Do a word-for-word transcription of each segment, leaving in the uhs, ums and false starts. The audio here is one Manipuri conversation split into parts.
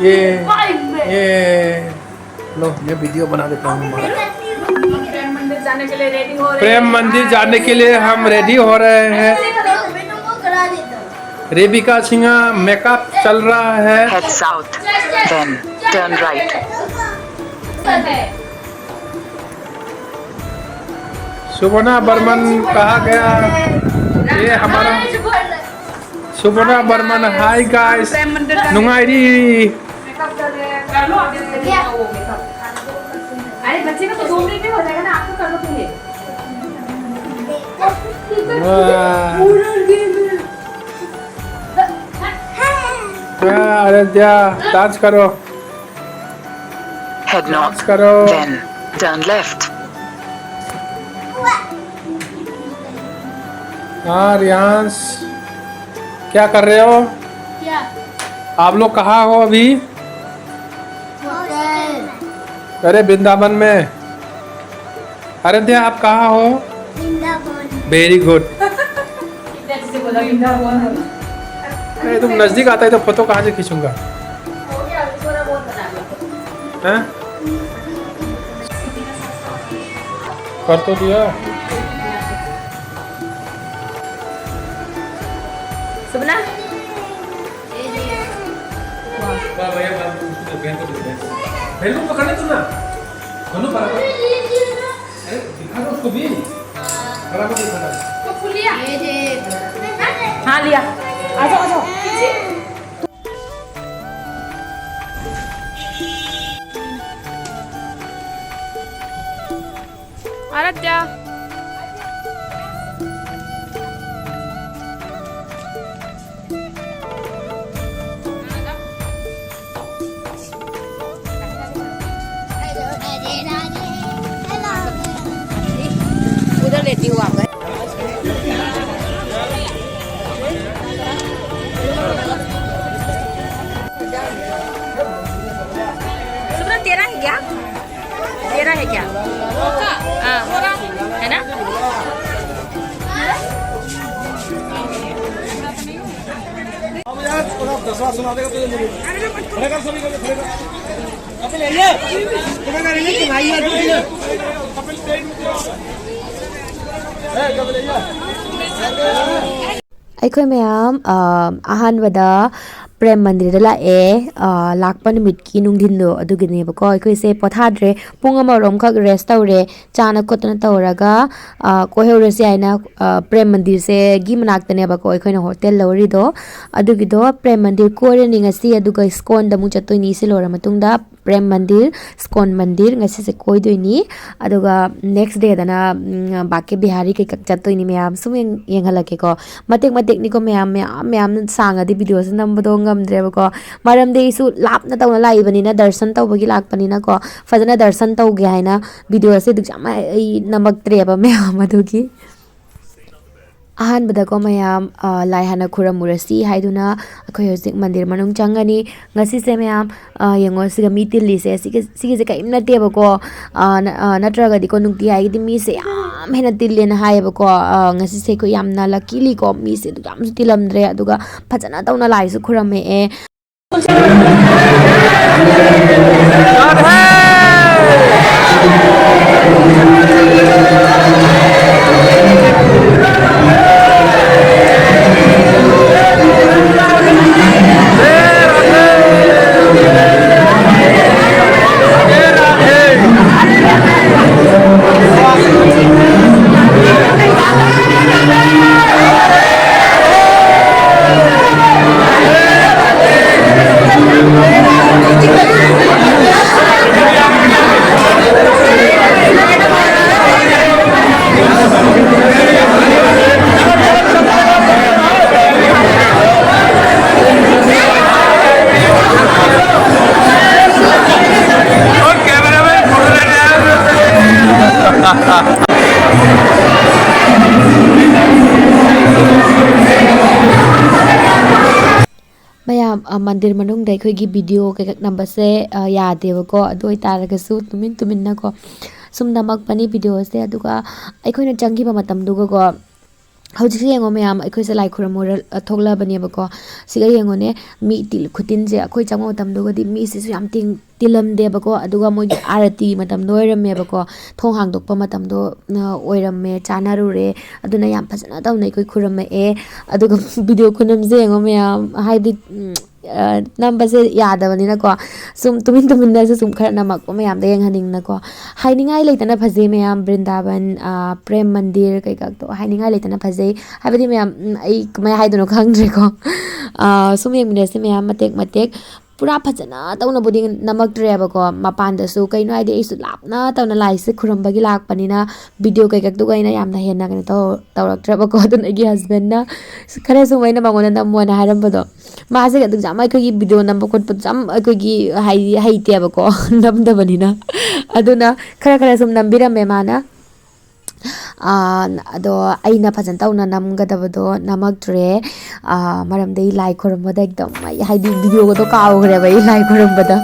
ये, ये लो, मैं वीडियो बना देता हूँ हमारा। प्रेम मंदिर जाने के लिए रेडी हो रहे हैं। प्रेम मंदिर जाने के लिए हम रेडी हो रहे हैं। रेबिका सिंह, मेकअप चल रहा है। Head south, then turn right. Subna Burman कहाँ गया? ये हमारा सुबना बर्मन। Hi guys. नुंगाइरी। अरे बच्चे में तो दो मिनट में हो जाएगा ना, आपको कर लो पहले। वाह। हाँ, आराध्या, डांस करो। Head north, करो। Then turn left. हाँ रियांश, क्या कर रहे हो? क्या? आप लोग कहाँ हो अभी? हॉस्टल में। अरे वृंदावन में। आराध्या, आप कहाँ हो? वृंदावन। Very good. अरे तुम नजदीक आता है तो फोटो कहाँ से खींचूंगा? हैं? कर तो दिया। सुबना। पहले पकड़ने तो ना। दोनों बराबर। अरे, दिखा दो उसको भी। बराबर दिखा दो। हाँ, लिया। आ जाओ, आ जाओ। आराध्या। उधर लेती हूँ आपका। सुब्रा, तेरा है क्या? तेरा है क्या? हाँ, है ना? ꯑꯩꯈꯣꯏ ꯃꯌꯥꯝ ꯑ, ꯑꯍꯥꯟꯕꯗ ꯄ꯭ꯔꯦꯝ ꯃꯟꯗꯤꯔꯗ ꯂꯥꯛꯑꯦ꯫ ꯑ, ꯂꯥꯛꯄ ꯅꯨꯃꯤꯠꯀꯤ ꯅꯨꯡꯊꯤꯟꯗꯣ ꯑꯗꯨꯒꯤꯅꯦꯕꯀꯣ꯫ ꯑꯩꯈꯣꯏꯁꯦ ꯄꯣꯊꯥꯗ꯭ꯔꯦ, ꯄꯨꯡ ꯑꯃꯔꯣꯝꯈꯛ ꯔꯦꯁ ꯇꯧꯔꯦ꯫ ꯆꯥꯅ ꯈꯣꯠꯇꯅ ꯇꯧꯔꯒ ꯑ, ꯀꯣꯏꯍꯧꯔꯁꯤ ꯍꯥꯏꯅ ꯑ, ꯄ꯭ꯔꯦꯝ ꯃꯟꯗꯤꯔꯁꯦꯒꯤ ꯃꯅꯥꯛꯇꯅꯦꯕꯀꯣ ꯑꯩꯈꯣꯏꯅ ꯍꯣꯇꯦꯜ ꯂꯧꯔꯤꯗꯣ꯫ ꯑꯗꯨꯒꯤꯗꯣ ꯄ꯭ꯔꯦꯝ ꯃꯟꯗꯤꯔ ꯀꯣꯏꯔꯅꯤ ꯉꯁꯤ, ꯑꯗꯨꯒ ꯏꯁꯀꯣꯟꯗ ꯑꯃꯨꯛ ꯆꯠꯇꯣꯏꯅꯤ꯫ ꯁꯤ ꯂꯣꯏꯔ ꯃꯇꯨꯡꯗ ꯄ꯭ꯔꯦꯝ ꯃꯟꯗꯤꯔ, ꯏꯁꯀꯣꯟ ꯃꯟꯗꯤꯔ ꯉꯁꯤꯁꯦ ꯀꯣꯏꯗꯣꯏꯅꯤ꯫ ꯑꯗꯨꯒ ꯅꯦꯛꯁ ꯗꯦꯗꯅ ꯎꯝ, ꯕꯥꯀꯦ ꯕꯤꯍꯥꯔꯤ ꯀꯩꯀꯥ ꯆꯠꯇꯣꯏꯅꯤ ꯃꯌꯥꯝ꯫ ꯁꯨꯝ ꯌꯦꯡ-, ꯌꯦꯡꯍꯜꯂꯛꯀꯦꯀꯣ꯫ ꯃꯇꯦꯛ ꯃꯇꯦꯛꯅꯤꯀꯣ ꯃꯌꯥꯝ, ꯃꯌꯥꯝ ꯃꯌꯥꯝ ꯁꯥꯡꯉꯗꯤ ꯚꯤꯗꯤꯑꯣꯁꯦ ꯅꯝꯕꯗꯣ ꯉꯝꯗ꯭ꯔꯦꯕꯀꯣ꯫ ꯃꯔꯝꯗꯤ ꯑꯩꯁꯨ ꯂꯥꯞꯅ ꯇꯧꯅ ꯂꯥꯛꯏꯕꯅꯤꯅ, ꯗꯔꯁꯟ ꯇꯧꯕꯒꯤ ꯂꯥꯛꯄꯅꯤꯅꯀꯣ꯫ ꯐꯖꯅ ꯗꯔꯁꯟ ꯇꯧꯒꯦ ꯍꯥꯏꯅ ꯚꯤꯗꯤꯑꯣꯁꯦ ꯑꯗꯨꯛ ꯌꯥꯝ ꯑꯩ ꯅꯝꯃꯛꯇ꯭ꯔꯦꯕ ꯃꯌꯥꯝ ꯑꯗꯨꯒꯤ꯫ ꯑꯍꯥꯟꯕꯗꯀꯣ ꯃꯌꯥꯝ, ꯑ, ꯂꯥꯏ ꯍꯥꯟꯅ ꯈꯨꯔꯝꯃꯨꯔꯁꯤ ꯍꯥꯏꯗꯨꯅ ꯑꯩꯈꯣꯏ ꯍꯧꯖꯤꯛ ꯃꯟꯗꯤꯔ ꯃꯅꯨꯡ ꯆꯪꯒꯅꯤ꯫ ꯉꯁꯤꯁꯦ ꯃꯌꯥꯝ, ꯑ, ꯌꯦꯡꯉꯣ, ꯁꯤꯒ ꯃꯤ ꯇꯤꯜꯂꯤꯁꯦ, ꯁꯤꯒꯤ, ꯁꯤꯒꯤꯁꯦ ꯀꯔꯤꯝ ꯅꯠꯇꯦꯕꯀꯣ꯫ ꯑ, ꯅ-, ꯑ, ꯅꯠꯇ꯭ꯔꯒꯗꯤꯀꯣ ꯅꯨꯡꯇꯤ ꯍꯥꯏꯒꯤꯗꯤ ꯃꯤꯁꯦ ꯌꯥꯝ ꯍꯦꯟꯅ ꯇꯤꯜꯂꯦꯅ ꯍꯥꯏꯌꯦꯕꯀꯣ꯫ ꯑ, ꯉꯁꯤꯁꯦ ꯑꯩꯈꯣꯏ ꯌꯥꯝꯅ ꯂꯛꯀꯤꯂꯤꯀꯣ, ꯃꯤꯁꯦ ꯑꯗꯨꯛ ꯌꯥꯝꯁꯨ ꯇꯤꯜꯂꯝꯗ꯭ꯔꯦ, ꯑꯗꯨꯒ ꯐꯖꯅ ꯇꯧꯅ ꯂꯥꯏꯁꯨ ꯈꯨꯔꯝꯃꯛꯑꯦ꯫ ꯃꯌꯥꯝ, ꯑ, ꯃꯟꯗꯤꯔ ꯃꯅꯨꯡꯗ ꯑꯩꯈꯣꯏꯒꯤ ꯚꯤꯗꯤꯑꯣ ꯀꯩꯀꯥ ꯅꯝꯕꯁꯦ, ꯑ, ꯌꯥꯗꯦꯕꯀꯣ꯫ ꯑꯗꯨ ꯑꯣꯏꯇꯥꯔꯒꯁꯨ ꯇꯨꯃꯤꯟ ꯇꯨꯃꯤꯟꯅꯀꯣ ꯁꯨꯝ ꯅꯝꯃꯛꯄꯅꯤ ꯚꯤꯗꯤꯑꯣꯁꯦ꯫ ꯑꯗꯨꯒ ꯑꯩꯈꯣꯏꯅ ꯆꯪꯈꯤꯕ ꯃꯇꯝꯗꯨꯒꯀꯣ, ꯍꯧꯖꯤꯛꯁꯦ ꯌꯦꯡꯉꯣ ꯃꯌꯥꯝ, ꯑꯩꯈꯣꯏꯁꯦ ꯂꯥꯏ ꯈꯨꯔꯨꯝꯃꯨꯔ-, ꯑ, ꯊꯣꯛꯂꯕꯅꯦꯕꯀꯣ꯫ ꯁꯤꯒ ꯌꯦꯡꯉꯣꯅꯦ, ꯃꯤ ꯇꯤꯜ ꯈꯨꯇꯤꯟꯁꯦ, ꯑꯩꯈꯣꯏ ꯆꯪꯕ ꯃꯇꯝꯗꯨꯒꯗꯤ ꯃꯤꯁꯤꯁꯨ ꯌꯥꯝ ꯇꯤꯡ-, ꯇꯤꯜꯂꯝꯗꯦꯕꯀꯣ꯫ ꯑꯗꯨꯒ ꯃꯣꯏꯒꯤ ꯑꯥꯔꯇꯤ ꯃꯇꯝꯗꯣ ꯑꯣꯏꯔꯝꯃꯦꯕꯀꯣ, ꯊꯣꯡ ꯍꯥꯡꯗꯣꯛꯄ ꯃꯇꯝꯗꯣ, ꯑ, ꯑꯣꯏꯔꯝꯃꯦ, ꯆꯥꯅꯔꯨꯔꯦ꯫ ꯑꯗꯨꯅ ꯌꯥꯝ ꯐꯖꯅ ꯇꯧꯅ ꯑꯩꯈꯣꯏ ꯈꯨꯔꯨꯝꯃꯛꯑꯦ꯫ ꯑꯗꯨꯒ ꯚꯤꯗꯤꯑꯣ ꯈꯨꯅꯝꯁꯦ ꯌꯦꯡꯉꯣ ꯃꯌꯥꯝ, ꯍꯥꯏꯗꯤ, ꯎꯝ, ꯑ, ꯅꯝꯕꯁꯦ ꯌꯥꯗꯕꯅꯤꯅꯀꯣ, ꯁꯨꯝ ꯇꯨꯃꯤꯟ ꯇꯨꯃꯤꯟꯅꯁꯨ ꯁꯨꯝ ꯈꯔ ꯅꯝꯃꯛꯄ ꯃꯌꯥꯝꯗ ꯌꯦꯡꯍꯟꯅꯤꯡꯅꯀꯣ꯫ ꯍꯥꯏꯅꯤꯡꯉꯥꯏ ꯂꯩꯇꯅ ꯐꯖꯩ ꯃꯌꯥꯝ, ꯕ꯭ꯔꯤꯟꯗꯥꯕꯟ, ꯑ, ꯄ꯭ꯔꯦꯝ ꯃꯟꯗꯤꯔ ꯀꯩꯀꯥꯗꯣ ꯍꯥꯏꯅꯤꯡꯉꯥꯏ ꯂꯩꯇꯅ ꯐꯖꯩ꯫ ꯍꯥꯏꯕꯗꯤ ꯃꯌꯥꯝ, ꯎꯝ, ꯑꯩ ꯀꯃꯥꯏꯅ ꯍꯥꯏꯗꯣꯏꯅꯣ ꯈꯪꯗ꯭ꯔꯦꯀꯣ꯫ ꯑ, ꯁꯨꯝ ꯌꯦꯡꯃꯤꯟꯅꯁꯤ ꯃꯌꯥꯝ ꯃꯇꯦꯛ ꯃꯇꯦꯛ꯫ ꯄꯨꯔꯥ ꯐꯖꯅ ꯇꯧꯅꯕꯨꯗꯤ ꯅꯝꯃꯛꯇ꯭ꯔꯦꯕꯀꯣ ꯃꯄꯥꯟꯗꯁꯨ, ꯀꯩꯅꯣ ꯍꯥꯏꯗꯤ ꯑꯩꯁꯨ ꯂꯥꯞꯅ ꯇꯧꯅ ꯂꯥꯏꯁꯦ ꯈꯨꯔꯨꯝꯕꯒꯤ ꯂꯥꯛꯄꯅꯤꯅ ꯚꯤꯗꯤꯑꯣ ꯀꯩꯀꯥꯗꯨꯒ ꯑꯩꯅ ꯌꯥꯝꯅ ꯍꯦꯟꯅ ꯀꯩꯅꯣ ꯇꯧ-, ꯇꯧꯔꯛꯇ꯭ꯔꯦꯕꯀꯣ꯫ ꯑꯗꯨꯅ ꯑꯩꯒꯤ ꯍꯁꯕꯦꯟꯅ ꯈꯔ ꯁꯨꯝ ꯑꯩꯅ ꯃꯉꯣꯟꯗ ꯅꯝꯃꯣꯅ ꯍꯥꯏꯔꯝꯕꯗꯣ, ꯃꯥꯁꯦ ꯑꯗꯨꯝ ꯌꯥꯝ ꯑꯩꯈꯣꯏꯒꯤ ꯚꯤꯗꯤꯑꯣ ꯅꯝꯕ ꯈꯣꯠꯄꯗꯨꯁꯨ ꯌꯥꯝ ꯑꯩꯈꯣꯏꯒꯤ ꯍꯥꯏꯗꯤ ꯍꯩꯇꯦꯕꯀꯣ, ꯅꯝꯗꯕꯅꯤꯅ꯫ ꯑꯗꯨꯅ ꯈꯔ ꯈꯔ ꯁꯨꯝ ꯅꯝꯕꯤꯔꯝꯃꯦ ꯃꯥꯅ꯫ ꯑꯥ, ꯑꯗꯣ ꯑꯩꯅ ꯐꯖꯅ ꯇꯧꯅ ꯅꯝꯒꯗꯕꯗꯣ ꯅꯝꯃꯛꯇ꯭ꯔꯦ꯫ ꯑꯥ, ꯃꯔꯝꯗꯤ ꯑꯩ ꯂꯥꯏ ꯈꯨꯔꯨꯝꯕꯗ ꯑꯦꯛꯗꯝ ꯑꯩ, ꯍꯥꯏꯗꯤ, ꯚꯤꯗꯤꯑꯣꯒꯗꯣ ꯀꯥꯎꯈ꯭ꯔꯦꯕ ꯑꯩ ꯂꯥꯏ ꯈꯨꯔꯨꯝꯕꯗ꯫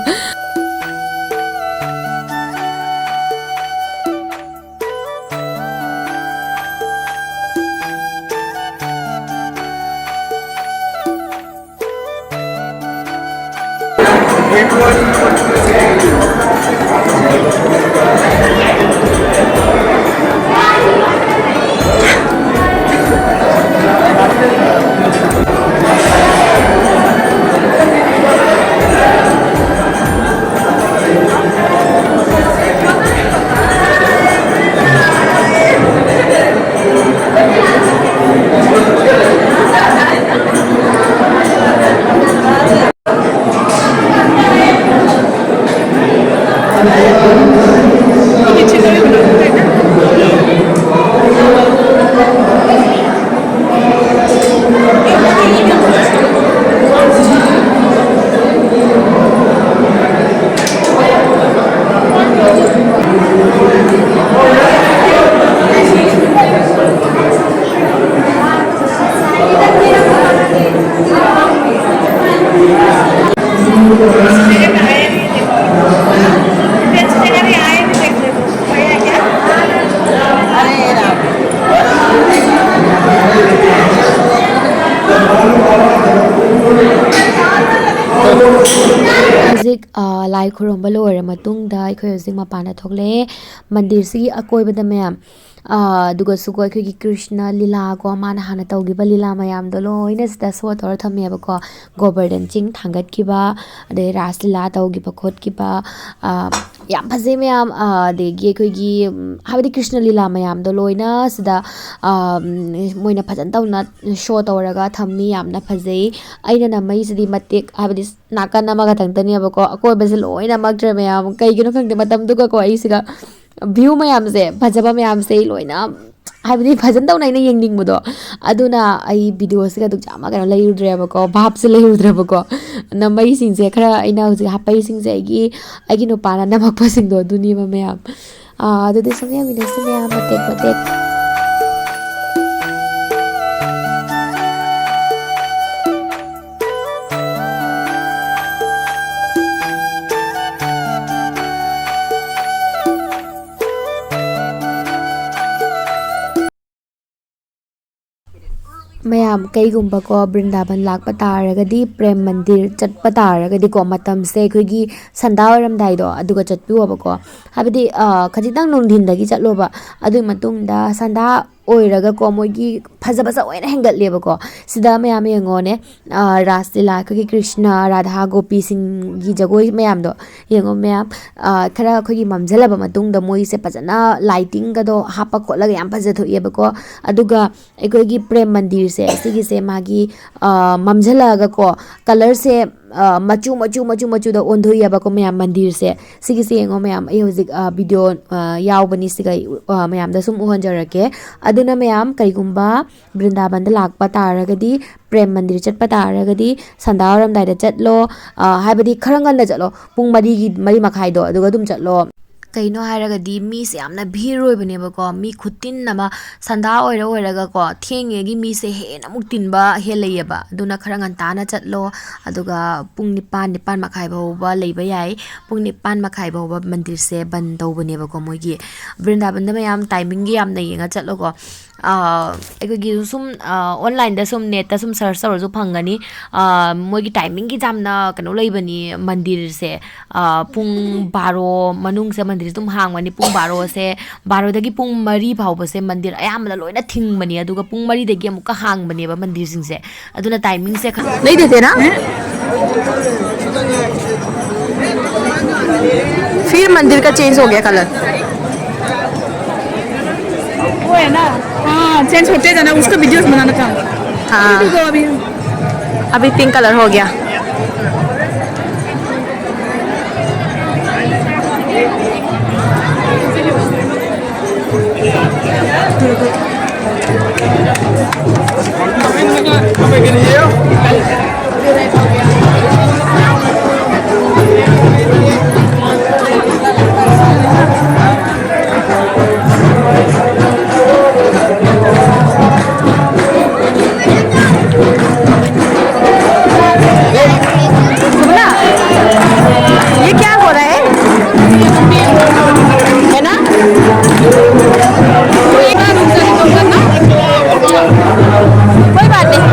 ꯍꯧꯖꯤꯛ, ꯑ, ꯂꯥꯏ ꯈꯨꯔꯨꯝꯕ ꯂꯣꯏꯔ ꯃꯇꯨꯡꯗ ꯑꯩꯈꯣꯏ ꯍꯧꯖꯤꯛ ꯃꯄꯥꯟꯗ ꯊꯣꯛꯂꯛꯑꯦ꯫ ꯃꯟꯗꯤꯔꯁꯤꯒꯤ ꯑꯀꯣꯏꯕꯗ ꯃꯌꯥꯝ, ꯑ, ꯑꯗꯨꯒꯁꯨꯀꯣ ꯑꯩꯈꯣꯏꯒꯤ ꯀ꯭ꯔꯤꯁꯅ ꯂꯤꯂꯥ ꯀꯣ, ꯃꯥꯅ ꯍꯥꯟꯅ ꯇꯧꯈꯤꯕ ꯂꯤꯂꯥ ꯃꯌꯥꯝꯗꯣ ꯂꯣꯏꯅ ꯁꯤꯗ show ꯇꯧꯔ ꯊꯝꯃꯦꯕꯀꯣ꯫ ꯒꯣꯕꯔꯙꯟ ꯆꯤꯡ ꯊꯥꯡꯒꯠꯈꯤꯕ, ꯑꯗꯩ ꯔꯥꯁ ꯂꯤꯂꯥ ꯇꯧꯈꯤꯕ ꯈꯣꯠꯈꯤꯕ, ꯑ, ꯌꯥꯝ ꯐꯖꯩ ꯃꯌꯥꯝ꯫ ꯑ, ꯑꯗꯒꯤ ꯑꯩꯈꯣꯏꯒꯤ, ꯎꯝ, ꯍꯥꯏꯕꯗꯤ ꯀ꯭ꯔꯤꯁꯅ ꯂꯤꯂꯥ ꯃꯌꯥꯝꯗꯣ ꯂꯣꯏꯅ ꯁꯤꯗ, ꯑ, ꯎꯝ, ꯃꯣꯏꯅ ꯐꯖꯅ ꯇꯧꯅ show ꯇꯧꯔꯒ ꯊꯝꯃꯤ꯫ ꯌꯥꯝꯅ ꯐꯖꯩ꯫ ꯑꯩꯅ ꯅꯝꯃꯛꯏꯁꯤꯗꯤ ꯃꯇꯦꯛ, ꯍꯥꯏꯕꯗꯤ ꯅꯥꯀꯟ ꯑꯃꯈꯛꯇꯪꯇꯅꯦꯕꯀꯣ, ꯑꯀꯣꯏꯕꯁꯦ ꯂꯣꯏ ꯅꯝꯃꯛꯇ꯭ꯔꯦ ꯃꯌꯥꯝ꯫ ꯀꯩꯒꯤꯅꯣ ꯈꯪꯗꯦ, ꯃꯇꯝꯗꯨꯒꯀꯣ ꯑꯩꯁꯤꯒ view ꯃꯌꯥꯝꯁꯦ, ꯐꯖꯕ ꯃꯌꯥꯝꯁꯦ ꯑꯩ ꯂꯣꯏꯅ, ꯍꯥꯏꯕꯗꯤ ꯐꯖꯅ ꯇꯧꯅ ꯑꯩꯅ ꯌꯦꯡꯅꯤꯡꯕꯗꯣ꯫ ꯑꯗꯨꯅ ꯑꯩ videoꯁꯤꯒ ꯑꯗꯨꯝ ꯆꯥꯝꯃ ꯀꯩꯅꯣ ꯂꯩꯔꯨꯗ꯭ꯔꯦꯕꯀꯣ, ꯚꯥꯞꯁꯦ ꯂꯩꯔꯨꯗ꯭ꯔꯦꯕꯀꯣ꯫ ꯅꯝꯕꯩꯁꯤꯡꯁꯦ ꯈꯔ ꯑꯩꯅ ꯍꯧꯖꯤꯛ ꯍꯥꯞꯄꯩꯁꯤꯡꯁꯦ ꯑꯩꯒꯤ, ꯑꯩꯒꯤ ꯅꯨꯄꯥꯅ ꯅꯝꯃꯛꯄꯁꯤꯡꯗꯣ ꯑꯗꯨꯅꯦꯕ ꯃꯌꯥꯝ꯫ ꯑꯥ, ꯑꯗꯨꯗꯤ ꯁꯨꯝ ꯌꯦꯡꯃꯤꯟꯅꯁꯤ ꯃꯌꯥꯝ ꯃꯇꯦꯛ ꯃꯇꯦꯛ꯫ ꯃꯌꯥꯝ, ꯀꯩꯒꯨꯝꯕꯀꯣ ꯕ꯭ꯔꯤꯟꯗꯥꯕꯟ ꯂꯥꯛꯄ ꯇꯥꯔꯒꯗꯤ, ꯄ꯭ꯔꯦꯝ ꯃꯟꯗꯤꯔ ꯆꯠꯄ ꯇꯥꯔꯒꯗꯤꯀꯣ, ꯃꯇꯝꯁꯦ ꯑꯩꯈꯣꯏꯒꯤ ꯁꯟꯗꯥ ꯑꯣꯏꯔꯝꯗꯥꯏꯗꯣ ꯑꯗꯨꯒ ꯆꯠꯄꯤꯌꯣꯕꯀꯣ꯫ ꯍꯥꯏꯕꯗꯤ, ꯑ, ꯈꯖꯤꯛꯇꯪ ꯅꯨꯡꯊꯤꯟꯗꯒꯤ ꯆꯠꯂꯣꯕ꯫ ꯑꯗꯨꯒꯤ ꯃꯇꯨꯡꯗ ꯁꯟꯗꯥ ꯑꯣꯏꯔꯒꯀꯣ, ꯃꯣꯏꯒꯤ ꯐꯖꯕꯁꯦ ꯑꯣꯏꯅ ꯍꯦꯟꯒꯠꯂꯦꯕꯀꯣ꯫ ꯁꯤꯗ ꯃꯌꯥꯝ ꯌꯦꯡꯉꯣꯅꯦ, ꯑ, ꯔꯥꯁ ꯂꯤꯂꯥ, ꯑꯩꯈꯣꯏꯒꯤ ꯀ꯭ꯔꯤꯁꯅ ꯔꯥꯙꯥ ꯒꯣꯄꯤꯁꯤꯡꯒꯤ ꯖꯒꯣꯏ ꯃꯌꯥꯝꯗꯣ ꯌꯦꯡꯉꯣ ꯃꯌꯥꯝ꯫ ꯑ, ꯈꯔ ꯑꯩꯈꯣꯏꯒꯤ ꯃꯝꯁꯤꯜꯂꯕ ꯃꯇꯨꯡꯗ ꯃꯣꯏꯁꯦ ꯐꯖꯅ lightingꯒꯗꯣ ꯍꯥꯞꯄ ꯈꯣꯠꯂꯒ ꯌꯥꯝ ꯐꯖꯊꯣꯛꯑꯦꯕꯀꯣ꯫ ꯑꯗꯨꯒ ꯑꯩꯈꯣꯏꯒꯤ ꯄ꯭ꯔꯦꯝ ꯃꯟꯗꯤꯔꯁꯦ, ꯁꯤꯒꯤꯁꯦ ꯃꯥꯒꯤ, ꯑ, ꯃꯝꯁꯤꯜꯂꯛꯑꯒꯀꯣ, colourꯁꯦ, ꯑ, ꯃꯆꯨ, ꯃꯆꯨ, ꯃꯆꯨ, ꯃꯆꯨꯗ ꯑꯣꯟꯊꯣꯛꯑꯦꯕꯀꯣ ꯃꯌꯥꯝ, ꯃꯟꯗꯤꯔꯁꯦ꯫ ꯁꯤꯒꯤꯁꯦ ꯌꯦꯡꯉꯣ ꯃꯌꯥꯝ, ꯑꯩ ꯍꯧꯖꯤꯛ, ꯑ, video, ꯑ, ꯌꯥꯎꯕꯅꯤ ꯁꯤꯒ, ꯑ, ꯃꯌꯥꯝꯗ ꯁꯨꯝ ꯎꯍꯟꯖꯔꯛꯀꯦ꯫ ꯑꯗꯨꯅ ꯃꯌꯥꯝ, ꯀꯩꯒꯨꯝꯕ ꯕ꯭ꯔꯤꯟꯗꯥꯕꯟꯗ ꯂꯥꯛꯄ ꯇꯥꯔꯒꯗꯤ, ꯄ꯭ꯔꯦꯝ ꯃꯟꯗꯤꯔ ꯆꯠꯄ ꯇꯥꯔꯒꯗꯤ, ꯁꯟꯗꯥ ꯋꯥꯏꯔꯝꯗꯥꯏꯗ ꯆꯠꯂꯣ꯫ ꯑ, ꯍꯥꯏꯕꯗꯤ ꯈꯔ ꯉꯟꯅ ꯆꯠꯂꯣ, ꯄꯨꯡ ꯃꯔꯤꯒꯤ, ꯃꯔꯤ ꯃꯈꯥꯏꯗꯣ, ꯑꯗꯨꯒ ꯑꯗꯨꯝ ꯆꯠꯂꯣ꯫ ꯀꯩꯅꯣ ꯍꯥꯏꯔꯒꯗꯤ ꯃꯤꯁꯦ ꯌꯥꯝꯅ ꯚꯤꯔ ꯑꯣꯏꯕꯅꯦꯕꯀꯣ, ꯃꯤ ꯈꯨꯇꯤꯟ ꯑꯃ꯫ ꯁꯟꯗꯥ ꯑꯣꯏꯔ ꯑꯣꯏꯔꯒꯀꯣ, ꯊꯦꯡꯉꯤꯉꯩꯒꯤ ꯃꯤꯁꯦ ꯍꯦꯟꯅ ꯑꯃꯨꯛ ꯇꯤꯟꯕ ꯍꯦꯜꯂꯛꯑꯦꯕ꯫ ꯑꯗꯨꯅ ꯈꯔ ꯉꯟꯇꯥꯅ ꯆꯠꯂꯣ, ꯑꯗꯨꯒ ꯄꯨꯡ ꯅꯤꯄꯥꯟ, ꯅꯤꯄꯥꯟ ꯃꯈꯥꯏ ꯐꯥꯎꯕ ꯂꯩꯕ ꯌꯥꯏ꯫ ꯄꯨꯡ ꯅꯤꯄꯥꯟ ꯃꯈꯥꯏ ꯐꯥꯎꯕ ꯃꯟꯗꯤꯔꯁꯦ ꯕꯟ ꯇꯧꯕꯅꯦꯕꯀꯣ ꯃꯣꯏꯒꯤ꯫ ꯕ꯭ꯔꯤꯟꯗꯥꯕꯟꯗ ꯃꯌꯥꯝ timingꯒꯤ ꯌꯥꯝꯅ ꯌꯦꯡꯉ ꯆꯠꯂꯣꯀꯣ꯫ ꯑꯩꯈꯣꯏꯒꯤ ꯁꯨꯝ ꯑꯣꯟꯂꯥꯏꯟꯗ ꯁꯨꯝ ꯅꯦꯠꯇ ꯁꯨꯝ ꯁꯔꯁ ꯇꯧꯔꯁꯨ ꯐꯪꯒꯅꯤ꯫ ꯃꯣꯏꯒꯤ ꯇꯥꯏꯃꯤꯡꯒꯤ ꯌꯥꯝꯅ ꯀꯩꯅꯣ ꯂꯩꯕꯅꯤ ꯃꯟꯗꯤꯔꯁꯦ꯫ ꯄꯨꯡ ꯕꯥꯔꯣ ꯃꯅꯨꯡꯁꯦ ꯃꯟꯗꯤꯔꯁꯦ ꯑꯗꯨꯝ ꯍꯥꯡꯕꯅꯤ꯫ ꯄꯨꯡ ꯕꯥꯔꯣꯁꯦ, ꯕꯥꯔꯣꯗꯒꯤ ꯄꯨꯡ ꯃꯔꯤ ꯐꯥꯎꯕꯁꯦ ꯃꯟꯗꯤꯔ ꯑꯌꯥꯝꯕꯅ ꯂꯣꯏꯅ ꯊꯤꯡꯕꯅꯤ꯫ ꯑꯗꯨꯒ ꯄꯨꯡ ꯃꯔꯤꯗꯒꯤ ꯑꯃꯨꯛꯀ ꯍꯥꯡꯕꯅꯦꯕ ꯃꯟꯗꯤꯔꯁꯤꯡꯁꯦ꯫ ꯑꯗꯨꯅ ꯇꯥꯏꯃꯤꯡꯁꯦ ꯈꯔ नहीं देते ना। फिर मंदिर का चेंज हो गया कलर। वो है ना? हाँ, चेंज होते जाना, उसका वीडियोस बनाना था। हाँ। अभी तो अभी अभी पिंक कलर हो गया। ये क्या हो रहा है? है ना? कोई बात नहीं।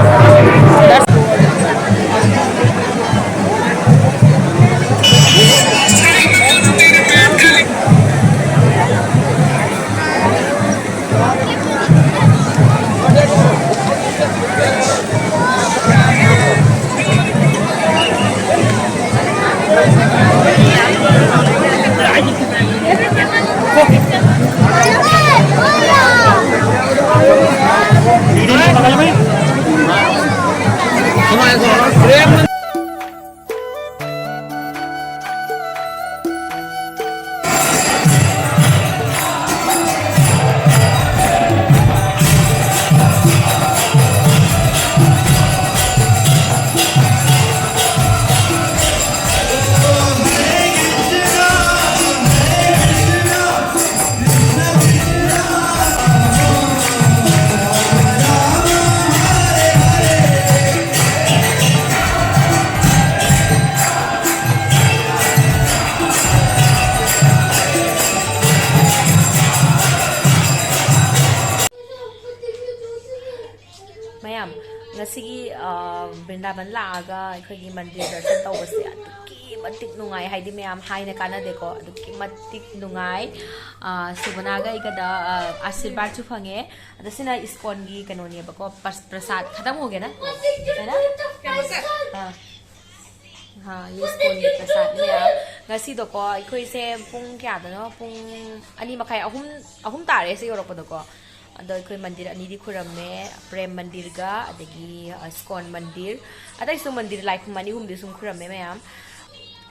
ꯉꯁꯤꯒꯤ ꯕ꯭ꯔꯤꯟꯗꯥꯕꯟ ꯂꯥꯛꯑꯒ ꯑꯩꯈꯣꯏꯒꯤ ꯃꯟꯗꯤꯔ ꯗꯔꯁꯟ ꯇꯧꯕꯁꯦ ꯑꯗꯨꯛꯀꯤ ꯃꯇꯤꯛ ꯅꯨꯡꯉꯥꯏ꯫ ꯍꯥꯏꯗꯤ ꯃꯌꯥꯝ ꯍꯥꯏꯅ ꯀꯥꯟꯅꯗꯦꯀꯣ, ꯑꯗꯨꯛꯀꯤ ꯃꯇꯤꯛ ꯅꯨꯡꯉꯥꯏ꯫ ꯁꯨꯕꯅꯥꯒ ꯑꯩꯒꯗ ꯑꯥꯁꯤꯔꯕꯥꯗꯁꯨ ꯐꯪꯉꯦ꯫ ꯑꯗꯣ ꯁꯤꯅ ꯏꯁꯀꯣꯟꯒꯤ ꯀꯩꯅꯣꯅꯦꯕꯀꯣ, ꯄ꯭ꯔꯁꯥꯗ ꯈꯇꯪ ꯎꯒꯦꯅ꯫ ꯏꯁꯀꯣꯟꯒꯤ ꯄ꯭ꯔꯁꯥꯗ ꯃꯌꯥꯝ꯫ ꯉꯁꯤꯗꯣꯀꯣ ꯑꯩꯈꯣꯏꯁꯦ ꯄꯨꯡ ꯀꯌꯥꯗꯅꯣ, ꯄꯨꯡ ꯑꯅꯤ ꯃꯈꯥꯏ, ꯑꯍꯨꯝ ꯑꯍꯨꯝ ꯇꯥꯔꯦ ꯁꯤ ꯌꯧꯔꯛꯄꯗꯀꯣ꯫ ꯑꯗꯣ ꯑꯩꯈꯣꯏ ꯃꯟꯗꯤꯔ ꯑꯅꯤꯗꯤ ꯈꯨꯔꯝꯃꯦ, ꯄ꯭ꯔꯦꯝ ꯃꯟꯗꯤꯔꯒ ꯑꯗꯒꯤ ꯏꯁꯀꯣꯟ ꯃꯟꯗꯤꯔ꯫ ꯑꯇꯩꯁꯨ ꯃꯟꯗꯤꯔ ꯂꯥꯏꯈꯨꯝ ꯑꯅꯤ ꯑꯍꯨꯝꯗꯤ ꯁꯨꯝ ꯈꯨꯔꯝꯃꯦ ꯃꯌꯥꯝ꯫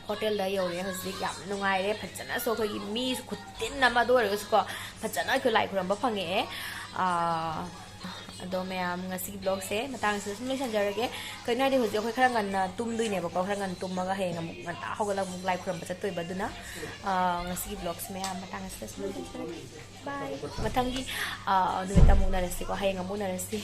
ꯍꯣꯇꯦꯜꯗ ꯌꯧꯔꯦ ꯍꯧꯖꯤꯛ꯫ ꯌꯥꯝ ꯅꯨꯡꯉꯥꯏꯔꯦ꯫ ꯐꯖꯅꯁꯨ ꯑꯩꯈꯣꯏꯒꯤ ꯃꯤꯁꯨ ꯈꯨꯇꯤꯟ ꯑꯃ, ꯑꯗꯨ ꯑꯣꯏꯔꯒꯁꯨꯀꯣ ꯐꯖꯅ ꯑꯩꯈꯣꯏ ꯂꯥꯏ ꯈꯨꯔꯝꯕ ꯐꯪꯉꯛꯑꯦ꯫ ꯑꯗꯣ ꯃꯌꯥꯝ, ꯉꯁꯤꯒꯤ ꯕ꯭ꯂꯣꯒꯁꯦ ꯃꯇꯥꯡꯁꯤꯗ ꯁꯨꯝ ꯂꯣꯏꯁꯟꯖꯔꯒꯦ꯫ ꯀꯩꯅꯣ ꯍꯥꯏꯗꯤ ꯍꯧꯖꯤꯛ ꯑꯩꯈꯣꯏ ꯈꯔ ꯉꯟꯅ ꯇꯨꯝꯗꯣꯏꯅꯦꯕꯀꯣ꯫ ꯈꯔ ꯉꯟꯅ ꯇꯨꯝꯃꯒ ꯍꯌꯦꯡ ꯑꯃꯨꯛ ꯉꯟꯇꯥ ꯍꯧꯒꯠꯂꯒ ꯑꯃꯨꯛ ꯂꯥꯏ ꯈꯨꯔꯝꯕ ꯆꯠꯇꯣꯏꯕ꯫ ꯑꯗꯨꯅ ꯉꯁꯤꯒꯤ ꯕ꯭ꯂꯣꯒꯁꯦ ꯃꯌꯥꯝ ꯃꯇꯥꯡ ꯑꯁꯤꯗ ꯁꯨꯝ ꯂꯣꯏꯁꯟꯖꯔꯒꯦ꯫ ꯕꯥꯏ꯫ ꯃꯊꯪꯒꯤ ꯅꯨꯃꯤꯠꯇ ꯑꯃꯨꯛ ꯎꯅꯔꯁꯤꯀꯣ꯫ ꯍꯌꯦꯡ ꯑꯃꯨꯛ ꯎꯅꯔꯁꯤ꯫